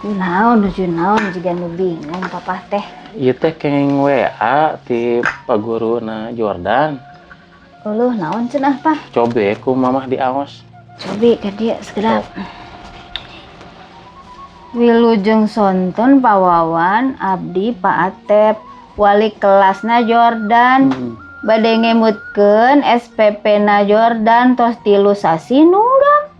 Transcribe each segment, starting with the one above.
Naon nuju naon jiga nu bingung Papa teh. Ieu teh kenging WA ti Pak Guruna Jordan. Uluh, naon cenah, Pah? Cobi ku Mamah diaos. Cobi ka dieu sakedap. Wilujeng sonten, Pak Wawan, abdi Pak Atep, wali kelasna Jordan. Bade ngemutkeun SPP na Jordan tos 3 sasi nunggak.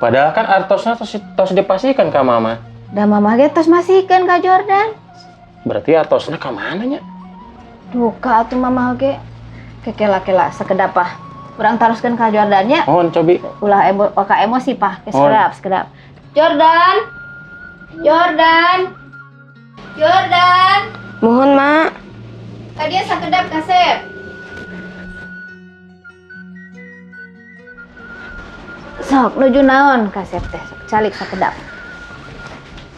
Padahal kan artosna tos, tos dipasihkan ka Mama. Da Mama ge tos masihkeun ka Jordan. Berarti artosna ka mana nya? Duka atuh Mama ge. Kekela-kela sakedap, Pah. Urang taroskeun ka Jordan nya. Mohon cobi. Ulah oka emosi, Pah. Ke Mohon. sakedap, sakedap. Jordan. Jordan. Jordan. Muhun, Mak. Ka dieu sakedap, kasep. Sok nuju naon kasep teh? Sok calik sakedap.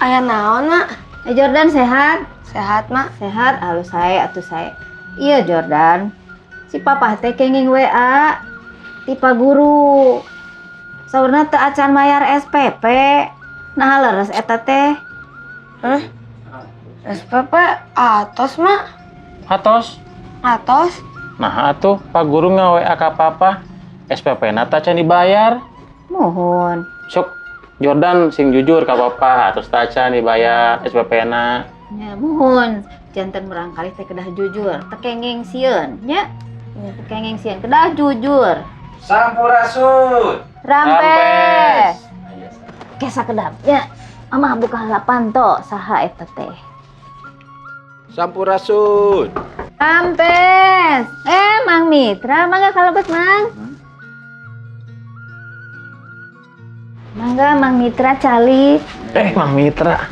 Aya naon, Mak? Eh, Jordan sehat? Sehat, Mak. Sehat, halus sae atuh sae. Iya, Jordan. Si Papa teh kenging WA ti Pak Guru. Saurna teu acan mayar SPP. Nah, leres eta teh? Hah? SPP atos, Mak. Atos. Atos. Nah atuh Pak Guru nge WA ka Papa. SPP na tacan dibayar. Muhun. Sok Jordan sing jujur ka Papa, atos tacan dibayar SPP na. Ya, muhun. Janten murangkalih teh kedah jujur. Teu kenging sieun nya. Teu kenging sieun, kedah jujur. Sampurasun. Rampes. Ke sakedap nya. Mama buka heula panto saha eta teh. Sampurasun. Rampes. Eh, Mang Mitra, mangga kalebet, Mang. Mangga Mang Mitra calik. Eh, Mang Mitra.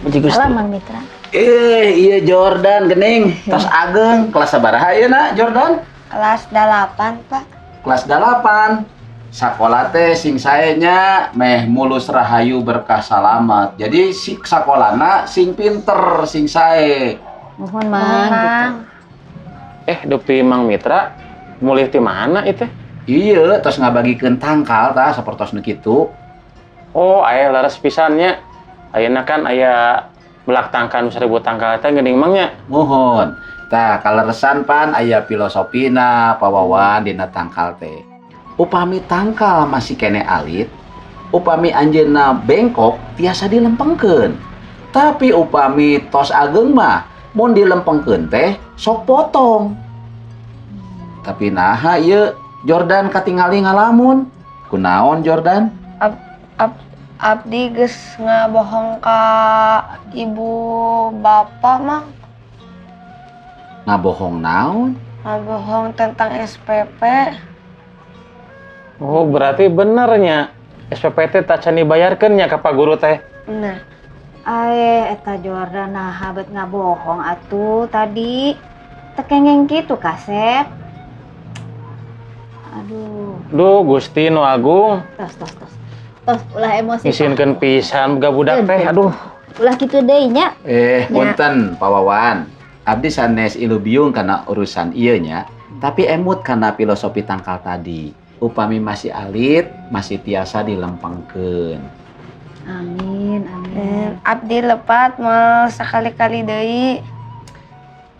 Puji Gusti. Salam, Mang Mitra. Eh, iya Jordan gening, tos ageng kelas sabaraha ieu na Jordan? Kelas 8, Pak. Kelas 8. Sakola teh sing sae nya, meh mulus rahayu berkah salamat. Jadi si sakolana sing pinter, sing sae. Muhun, Mang. Muhun, Gitu. Mang. Eh, dupi Mang Mitra mulih ti mana itu? Iya, tos ngabagikeun tangkal tah sapertos nu kitu. Oh, aya leres pisan nya. Ayeuna kan aya melak tangkal nu 1000 tangkal teh geuning, Mang, nya. Muhun. Tah, kaleresan pan aya filosofina, Pak Wawan, dina tangkal teh. Upami tangkal masih keneh alit, upami anjeunna bengkok tiasa dilempengkeun. Tapi upami tos ageng mah mun dilempengkeun teh sok potong. Tapi naha ieu Jordan katingali ngalamun? Kunaon, Jordan? Abdi geus ngabohong ka ibu bapak, Mang. Ngabohong naon? Ngabohong tentang SPP. Oh, berarti benernya SPP teh tacan dibayarkeun nya ka Pak Guru teh. Bener. Aeh, eta Jordan nah bet ngabohong atuh tadi. Teu kenging kitu, kasep. Aduh, Duh, Gusti nu agung, tos tos tos. Tos ulah emosi. Pak. Ngisinkeun pisan boga budak teh. Aduh. Ulah kitu deui nya. Eh, Ya. punten, Pak Wawan. Abdi sanes ilubiung karena urusan ieu nya, tapi emut karena filosofi tangkal tadi. Upami masih alit, masih tiasa dilempengkeun. Amin, amin. Abdi lepat moal sakali-kali deui.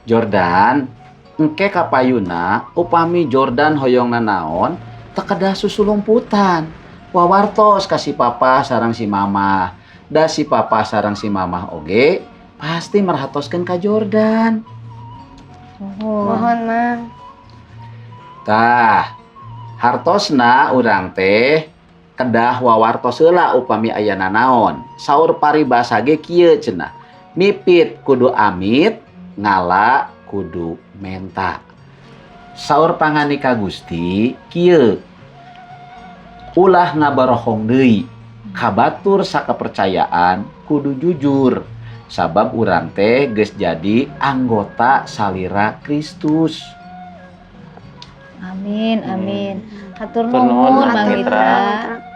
Jordan, engke kapayuna upami Jordan hoyong nanaon, teu kedah susulumputan. Wawartos ka si Papa sareng si Mama. Da si Papa sareng si Mama oge pasti merhatoskeun ka Jordan. Muhun. Muhun, Mang. Tah, hartosna urang teh kedah wawartos heula upami aya nanaon. Saur paribasa ge kieu cenah. Mipit kudu amit, ngala kudu menta. Saur pangandika Gusti kieu. Ulah ngabarohong deui. Kabatur sakapercayaan kudu jujur. Sabab urang teh geus jadi anggota salira Kristus. Amin, amin. Hatur Hatur nuhun, nuhun, Mang Mang Mitra. Mitra.